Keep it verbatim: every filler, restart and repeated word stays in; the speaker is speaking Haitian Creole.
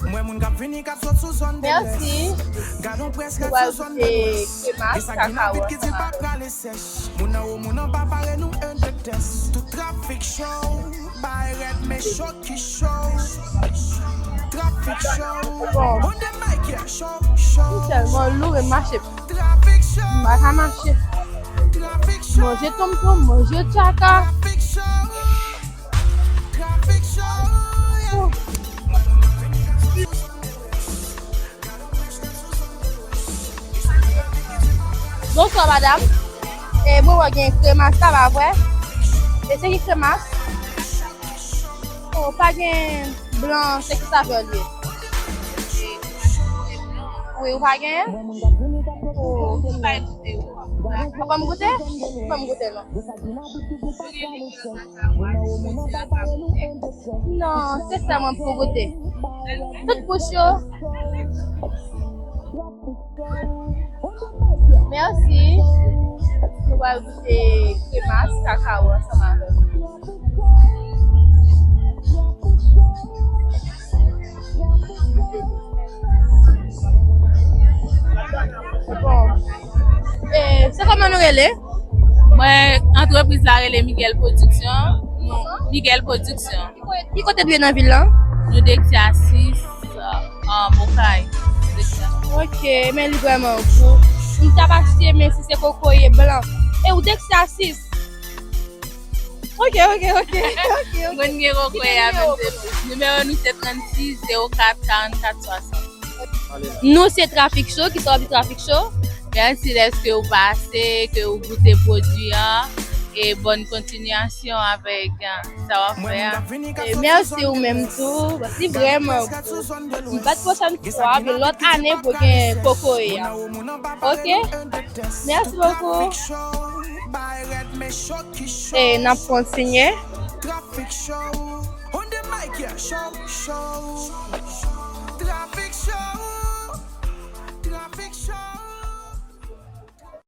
Mwen moun k ap vini k ap sot sou zòn de lès. Mèsi. Gadon près ret sou zòn de lès. Gen sa ki nan bit ki di pa prale sèch. Moun anwo, moun anba, pare nou en de tès. Tout trafik cho, bay rèd men cho ki cho. Trafik cho. Bon. On the mic, yeah, cho, cho. M tèlman lou, men m mache. Trafik cho. M pa ka mache. Trafik cho. Manje tonmtonm, manje tchaka. Trafik cho. Bonswa, madanm. E, bon, wè gen kremas la, pa vre? E se ki kremas? O, pa gen blan, se ki savè l ye? Wi, ou pa gen? O. Ou pa m goute? Ou pa m goute, non. Non, se sèlman pou goute. Tout bouch yo. Mèsi. Nou pral goute kremas kakawo ansanm avè nou. Bon. E, se kòman nou rele? Mwen, antrepriz la rele Miguel Production. Nou, Miguel Production. Ki kote, ki kote nou ye nan vil lan? Nou Dexia sis, an Okay. Dexia. Ok, men li vrèman gou. M t ap achte, men si se kokoye blan. E ou Dexia sis? Ok, ok, ok, ok, ok. Mwen gen kokoye a menm se plis. Nimewo nou se trannsis, zewo kat, karannkat, swasant. Nou se Trafik Cho, kisa w ap di Trafik Cho? Mèsi dèske w pase, ke w goute pwodui an, e bòn kontinyasyon avèk, ah, sa w ap fè a. E mèsi ou menm tou, li vrèman gou. M bat pwochèn fwa, oubyen lòt ane pou gen kokoye a. Ok? Mèsi bokou. E n ap kontinye.